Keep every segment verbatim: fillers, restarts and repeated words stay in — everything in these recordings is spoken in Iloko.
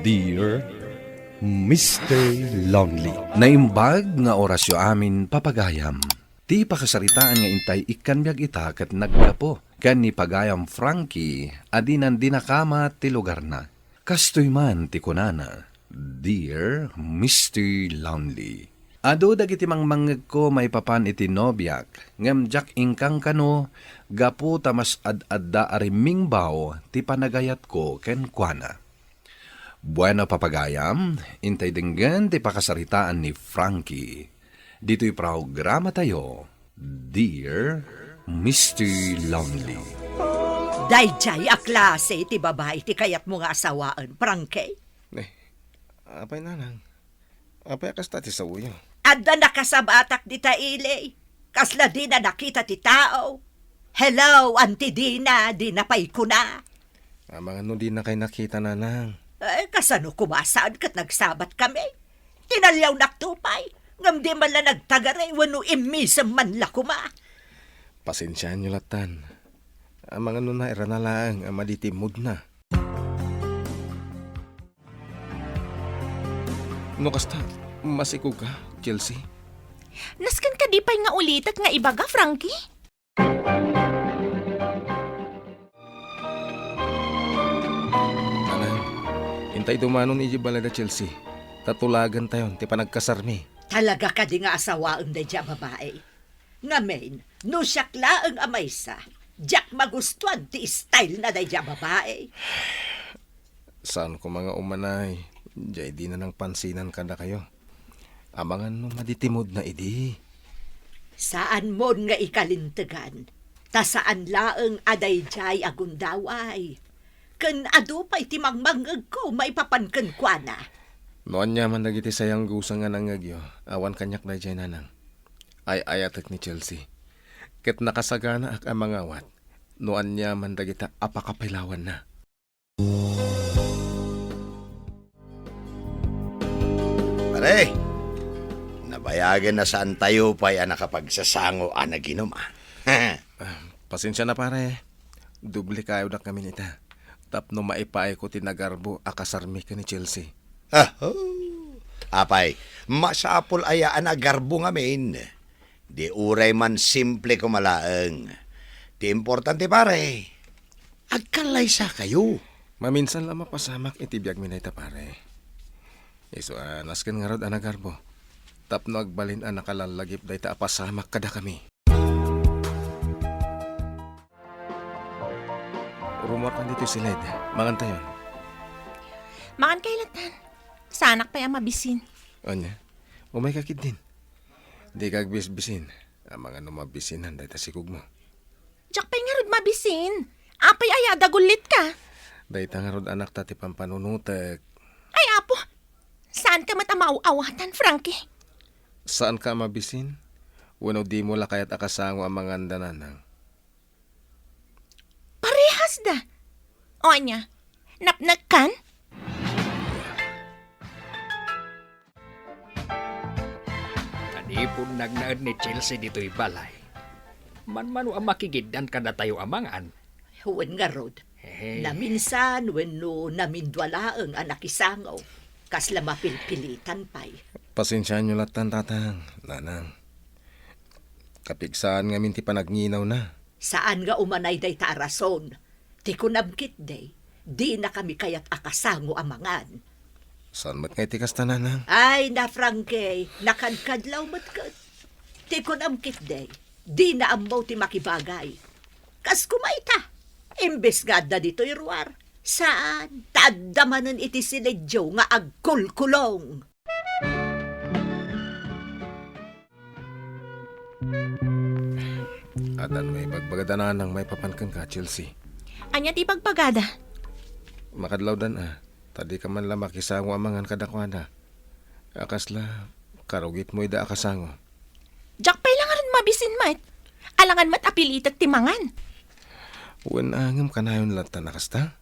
Dear Mister Lonely. Naimbag nga orasyo amin, papagayam. Ti pakasaritaan nga intay ikkan biag ita ket naggapu ken ni pagayam Frankie a dinan dinakama ti lugarna. Kastoy man ti kunana, "Dear Mister Lonely." Adu dagiti mangmangngegko maipapan iti nobiak, ngem diak inkangkano gapu ta mas ad-adda a rimmingbaw ti panagayatko kenkuana. Bueno, papagayam, intay denggen ti pakasaritaan ni Frankie. Ditoy programatayo, Dear Mister Lonely. Daydiay a klase ti babai ti kayatmo nga asawaen, Frankie? Eh, apay, nanang? Apay a kasta ti saoyo? Adda nakasabatak dita ili. Kasla dina nakita ti tao. "Hello, Auntie Dina," dina pay kuna. Amangan no dinakay nakita, nanang. Eh, kasano koma saan ket nagsabat kami? Tinaliawnak to pay, ngem di man la nagtagari wenno immisem man la koma. Pasensiaenyo lattan. Amangan no nairana laeng a madi ti moodna. No kasta, masikog ka, Chelsea? Nasken kadi pay nga ulitek nga ibaga, Frankie? Nanang, intay dumanon idiay balay da Chelsea, ta tulagentayon ti panagkasarmi. Talaga kadi nga asawaem daydiay a babai? Ngamin, no siak laeng a maysa, diak magustuan ti style na daydiay a babai. Saan koma nga umanay, jay dina nangpansinan kadakayo. Amangan no madi ti moodna idi. Saan mon nga ikalintegan, ta saan laeng a daydiay a gundaway. Ken adu pay ti mangmangngegko maipapan kenkuana. No aniaman dagiti sayanggusa nga nangngegyo, awan kaniak daydiay, nanang. Ay-ayatek ni Chelsea. Ket nakasaganaak a mangawat no aniaman dagita a pakapailawanna. Pare, nabayagen a saantayo pay a nakapagsasango a naginum, a. Ah, pasensia na, pare. Doble kayodak ngamin ita. Tapno maipaayko ti nagarbo a kasarmi ken ni Chelsea. Ah, oh. Apay, masapul aya a nagarbo ngamin? Di uray man simple koma laeng. Ti importante, pare, agkallaysakayo. Maminsan la mapasamak iti biagmi dayta, pare. Isu a nasken ngarud a nagarbo. Tapno agbalin a nakalallagip dayta a pasamak kadakami. Rummuarkan ditoy siled. Mangantayon. Mangan kay lattan. Saanak pay a mabisin. Ania? Umayka ketdin. Dika agbisbisin. Amangan no mabisinan dayta sikogmo. Diak pay ngarud mabisin. Apay aya a dagullitka? Dayta ngarud, anak, ta ti pampanunotek. Ay, apo! Saanka met a maaw-awatan, Frankie. Saanka a mabisin? Wenno dimo la kayat a kasango a manganda, nanang? Parehasda. O ania, napnekkan? Manipud nagnaed ni Chelsea ditoy balay, manmano a makigiddan kadatayo a mangan. Wen ngarud, eh, naminsan wenno namindua laeng a nakisango, kasla mapilpilitan pay. Pasensiaenyo lattan, tatang, nanang. Kapigsaan ngamin ti panagninawna. Saan nga umanay dayta a rason. Ti kunam ketdi, dinakami kayat a kasango a mangan. Saan met ngay ti kasta, nanang? Ay, na, Frankie, nakadkadlaw met ket. Ti kunam ketdi, dina ammo ti makibagay. Kas koma ita, imbes nga adda ditoy ruar, saan, ta adda manen iti siledyo nga agkulkulong. Addan ibagbagada, nanang, maipapan kenka, Chelsea? Ania ti ibagbagada? Makadlawdan a, ta dika man la makisango a mangan kadakuada. A kasla, karugitmo ida a kasango. Diak pay la ngarud mabisin met. Alangan met a pilitek ti mangan. Wen a, ngem kanayon lattan a kasta?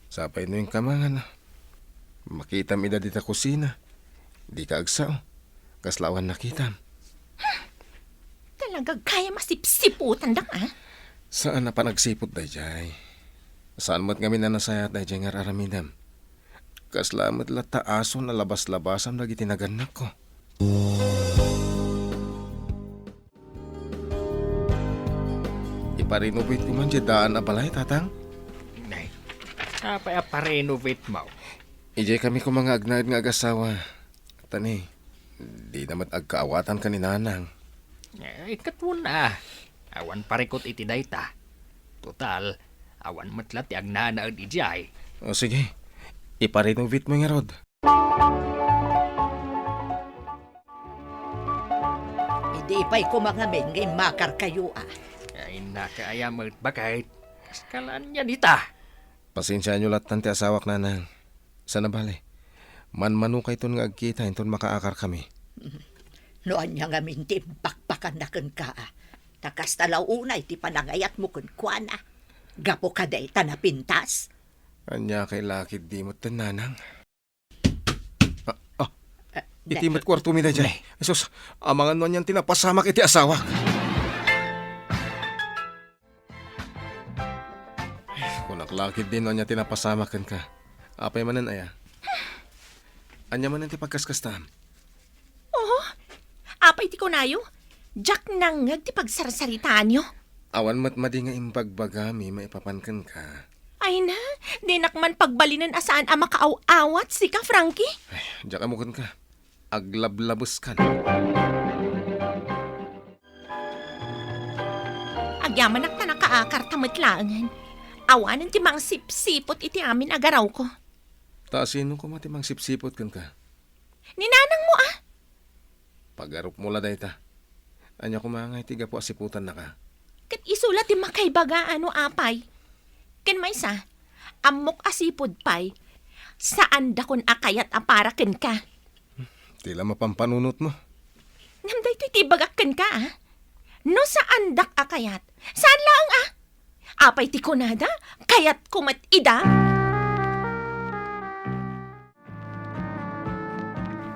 Sapay no inka mangan a, makitam ida dita kusina. Dika agsao. Kasla awan nakitam. Talaga gayam a sipsiputandak, a? Saan a panagsiput daydiay. Saan met ngamin a nasayaat daydiay nga ar-aramidem. Kasla met latta ason a labas-labasam dagiti nagannakko. Iparenovate ko man diay daan a balay, Tatang? Nay, apay a parenovate mo? Idiay kami koma nga agnaed nga agasawa. Tani, dina met agkaawatan ken ni Nanang. Eh, ket wen a. Awan parikut iti dayta. Total, awan met la ti agnanaed idiay. O, sige. Iparenovate mo ngarud. Idi pay koma ngamin nga immakarkayo, a. Ay, nakaaya met, baket. Kaskala ania dita? Pasensiaenyo lattan ti asawak, Nanang. Saan a bale, manmanokayton nga agkita inton makaakarkami. No ania ngamin ti impakpakanna kenka, a, ta kasta la unay ti panangayatmo kenkuana. Gapu kadi ta napintas? Ania kay lakid di met, Nanang? Ah, ah, Ah, iti ne- met kuartomi daydiay. Ne- Ay, sus, amangan no anian ti napasamak iti asawak. Kunak lakid din no ania ti napasamak kenka. Apay manen aya? Ania manen ti pagkaskastam? Oh, apay ti kunayo? Diak nangngeg ti pagsarsaritaanyo. Awan met madi nga imbagbagami maipapan kenka. Ay na, dinak man pagbalinen a saan a makaaw-awat sika, Frankie. Ay, diak ammo kenka. Aglablabeskan. Agyamanak ta nakaakar ta met laengen. Awanen ti mangsipsipot iti amin a garawko. Ta sino koma ti mangsipsipot kenka? Ni nanangmo, a. Pagarupmo la dayta. Ania koma ngay ti gapu a siputannaka? Ket isu la ti makaibaga no apay. Ken maysa, ammok a sipud pay, saandakon a kayat a para kenka. Ti la mapampanunotmo. Ngem daytoy ti ibagak kenka, a. No saandak a kayat, saan laeng, a. Apay ti kunada? Kayatko met ida?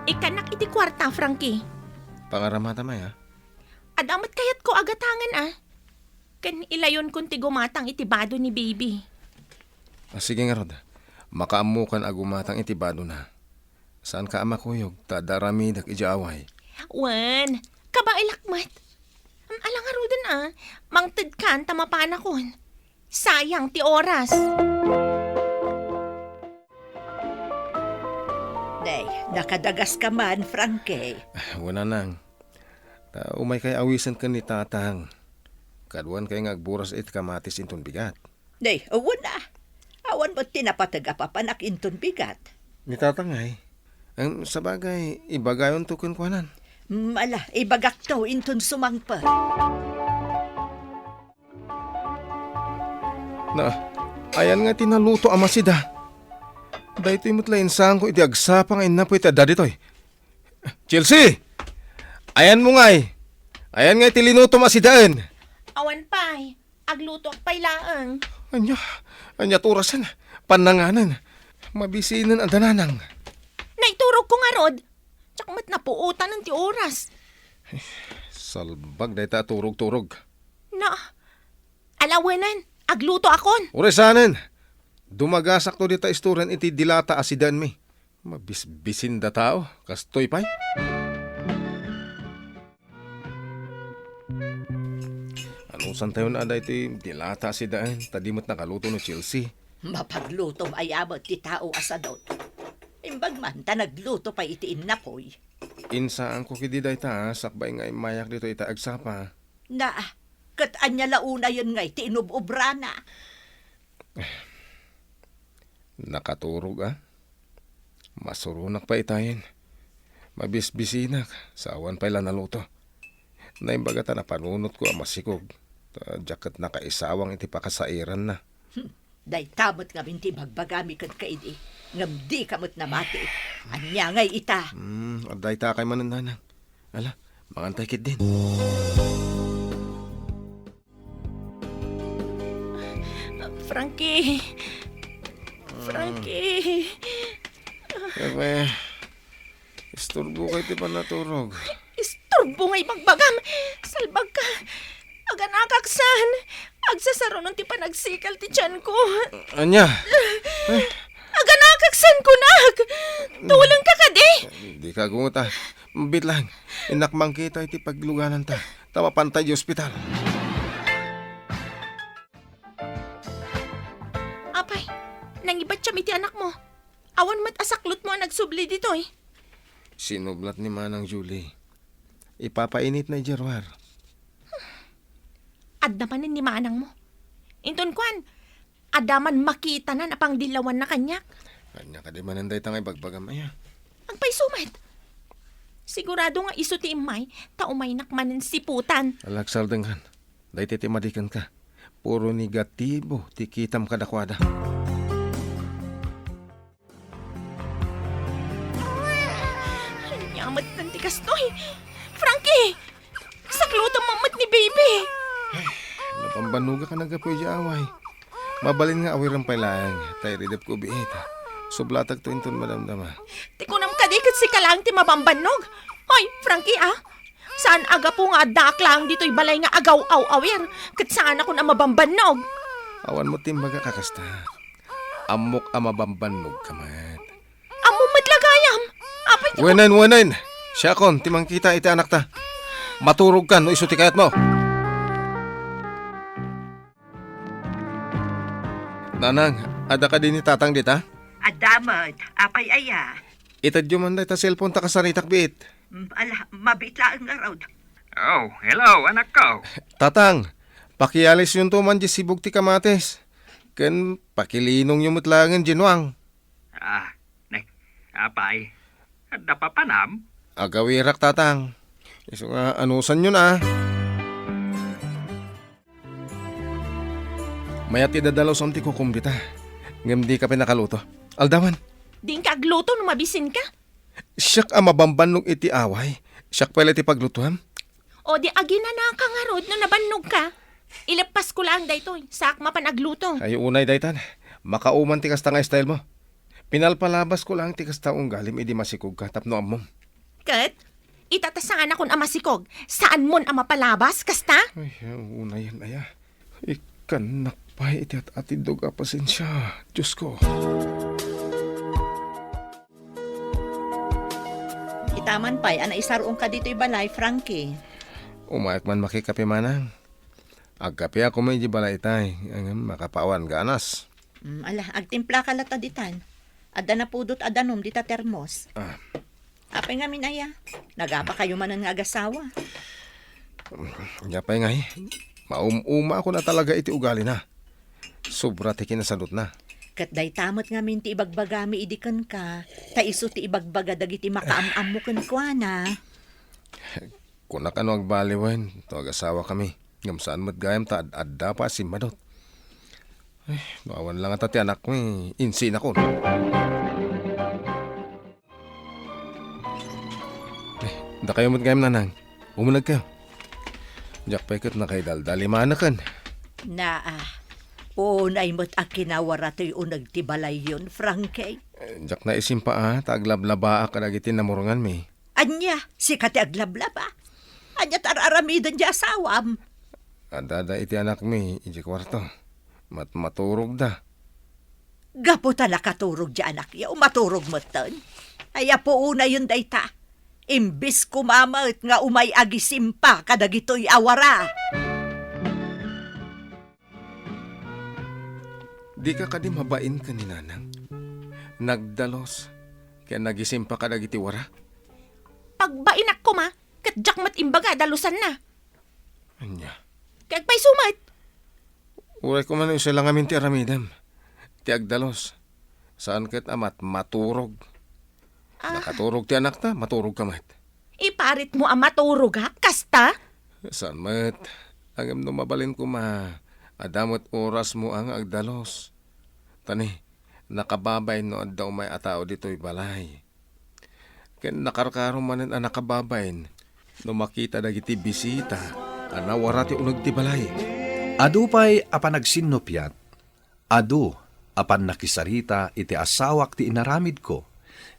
Ikkannak iti kuarta, Frankie. Pangaramatam aya? Adda met kayatko a gatangen, a. Ken ilayonkon ti gumatang iti bado ni Baby. A, sige ngarud. Makaammokan a gumatang iti badona. Saanka a makuyog ta adda aramidek idiay away. Wen, kabaelak met. Am, ala ngaruden, a. Mangtedkan ta mapanakon. Sayang ti oras. Nay, nakadagaska man, Frankie. Wen, Nanang. Ta umaykay awisen ken ni Tatang. Kaduankay nga agburas iti kamatis inton bigat. Nay, wen a. Awan met ti napateg a papanak inton bigat. Ni Tatang ay? Em, sabagay, ibagayonto kenkuanan. Mm, ala, ibagakto inton sumangpet. Na, ayan nga ti naluto a masida. Daytoy met la insanko iti agsapa nga innapoy ti adda ditoy. Chelsea! Ayanmo ngay? Ayan ngay ti linutom a sidaen? Awan pay. Aglutoak pay laeng. Ania? Ania ti orasen? Pannanganen. Mabisinen a dananang. Naiturogko ngarud. Diak met napuotanen ti oras. Salbag dayta a turog-turog. Na, alawanen, aglutoakon. Uray saanen. Dumagasakto dita istorian iti dilata a sidaenmi. Mabisbisin da tao, kastoy pay. Anusantayon a daytoy dilata a sidaen, ta di met nakaluto ni Chelsea. Mapaglutom aya met ti tao a sadut. Imbag man ta nagluto pay iti innapoy. Insaanko ketdi dayta, sakbay nga immayak ditoy ita agsapa. Na, ket ania la unayen nga iti inub-obrana? Nakaturog, a? Masuronak pay itayen. Mabisbisinak, sa awan pay la naluto. Naimbag ta napanunotko a masikog. Ta diak ket nakaisawang iti pakasairanna. Hmm. Dayta met ngamin ti ibagbagami kenka idi, ngem dika met namati. Ania ngay ita? Hmm, adda ita kay manen, nanang. Ala, mangantay ketdin. Frankie. Frankie. Bebe, isturbokay ti pannaturog. Isturbo nga ibagbagam. Salbagka. Aganakak san. Agsasarunon ti panagsikel ti tianko. Ania? Eh, Aganakak san kunak! Tulongka kadi! Dika agungota. Bitlang, innak mangkita iti paglugananta, ta mapanta iti ospital. Apay, nangibatiam iti anakmo. Awan met a saklotmo a nagsubli ditoy. Sinublat ni Manang Julie. Ipapainitna idiay ruar. Adda manen ni manangmo. Inton kuan, adda man makitana a pangdillawanna kaniak. Ania kadi manen dayta nga ibagbagam, aya? Agpayso met. Sigurado nga isu ti immay, ta umaynak manen siputan. Ala, agsardengkan. Dayta ti madikenka. Puro negatibo ti kitam kadakuada. Ania met ti kastoy? Frankie! Saklotam met ni baby! Ay, nabambannogak a naggapu idiay away. Mabalin nga awiram pay laeng, ta iridepko biit. Sublatakto inton madamdama. Ti kunam kadi ket sika laeng ti mabambannog? Hoy, Frankie, ah! Saan a gapu nga addaak laeng ditoy balay nga agaw-aw-awir, ket saanakon a mabambannog? Awan met ti imbagak a kasta. Ammok a mabambannogka met. Ammom met la gayam. Apay ti Wenen, wenen! Siakon ti mangkita iti anakta. Maturogkan no isu ti kayatmo. Nanang, adda kadi ni Tatang dita? Adda met. Apay aya? Itedyo man dayta cellphone ta kasaritak biit. Mm, ala, mabiit laeng ngarud. Oh, hello, anakko. Tatang, pakialisyonto man diay sibug ti kamatis. Ken pakilinongyo met laengen diay nuang. Ah, ne, apay, adda papanam? Agawirak, Tatang. Isu nga anusanyon a. Mayat ti dadalosam ti kukumbita. Ngem dika pay nakaluto. Aldawan. Dinka agluto no mabisinka. Siak a mabambannog iti away. Siak pay la ti paglutuam. O di aginanaka ngarud no nabannogka. Ileppasko laeng daytoy, saak mapan agluto. Ay, unay daytan. Makauman ti kasta nga style mo. Pinalpalabasko laeng ti kasta unggalim idi masikogka tapno ammom. Ket, ita ta saanakon a masikog, saanmon a mapalabas, kasta? Ay, unayan aya. Ikkannak pay iti at-atidog a pasensia, Diosko. Ita man pay a naisar-ongka ditoy balay, Frankie. Umayak man makikape manang. Agkapeak koma idiay balay itay, ngem makapawan ganas. Mm, ala, agtimplaka latta ditan. Adda napudot a danum dita termos. Ah. Apay ngamin aya? Nagapakayo manen nga agasawa. Apay ngay, maum-umaakon a talaga iti ugalina. Sobra ti kinasadutna. Ket dayta met ngamin ti ibagbagami idi kenka, ta isu ti ibagbaga dagiti makaam-ammo kenkuana. Kunak a no agbaliwen, no agasawakami. Ngem saan met gayam ta ad-adda pay a simmadut. Eh, no awan la ngata ti anakmi, insinakon. Eh, dakayo met gayam, nanang. Umunegkayo. Diak pay ket nakaidaldalimaneken. Naa, unay met a kinawara toy uneg ti balayyon, Frankie. Eh, diak naisimpa a, ta aglablabaak kadagiti namurnganmi. Ania, sika ti aglablaba? Ania ti ar-aramiden ti asawam? Addada iti anakmi idiay kuarto. Mat-, maturogda. Gapu ta nakaturog ti anakyo, maturog metten. Ay, apo, unayen dayta. Imbes koma met nga umay agisimpa kadagitoy a wara. Dika kadi mabain ken ni nanang? Nagdalus ken nagisimpa kadagiti wara? Pagbainak koma, ket diak met imbaga a dalusanna. Ania? Ket agpayso met? Uray koma no isu la ngamin ti aramidem. Ti agdalus. Saan ket a mat-, maturog. Ah. Nakaturog ti anakta, maturogka met. Iparitmo a maturogak, kasta? Saan met. Ngem no mabalin koma, adda met orasmo a nga agdalus. Ta ni, nakababain no adda umay a tao ditoy balay. Ken nakarkaro manen a nakababain no makita dagiti bisita a nawara ti uneg ti balay. Adu pay a panagsinnupiat. Adu a pannakisarita iti asawak ti inaramidko,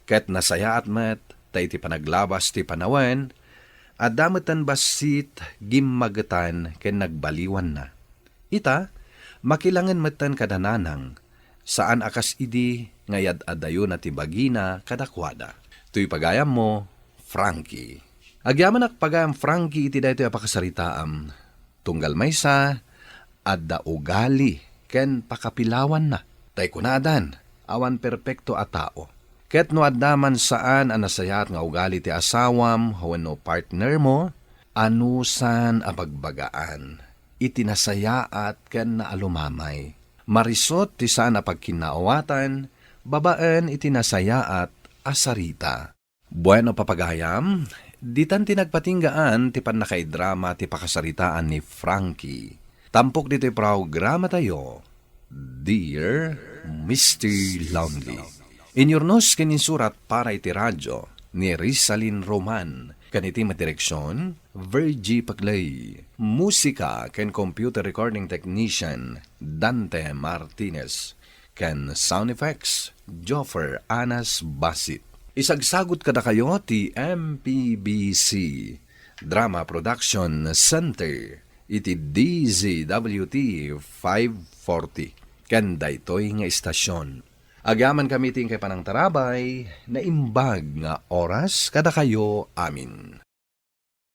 ket nasayaat met ta iti panaglabas ti panawen, adda metten bassit gimmagetan ken nagbaliwanna. Ita, makilangen metten kada nanang, Saan a kas idi nga iyad-addayona ti bagina kadakuada. Toy pagayammo, Frankie. Agyamanak pagayam Frankie iti daytoy a pakasaritaam. Tunggal maysa, adda ugali ken pakapilawanna. Tay kunadan, awan perpekto a tao. Ket no adda man saan a nasayaat nga ugali ti asawam wenno partnermo, anusan a bagbagaan iti nasayaat ken naalumamay. Marisut ti saan a pagkinnaawatan babaen iti nasayaat a sarita. Bueno, papagayam, ditan ti nagpatinggaan ti pannakaidrama ti pakasaritaan ni Frankie. Tampok ditoy programatayo, Dear Mister Lonely. Inyurnos ken insurat para iti radyo ni Rizalin Roman, ken iti madireksion, Virgie Paclay. Musika ken computer recording technician, Dante Martinez. Ken sound effects, Joffer Anas Basit. Isagsagut kadakayo ti M P B C Drama Production Center iti D Z W T five forty. Ken daytoy nga istasyon. Agyamankami ti inkay panangtarabay, naimbag nga oras kadakayo amin.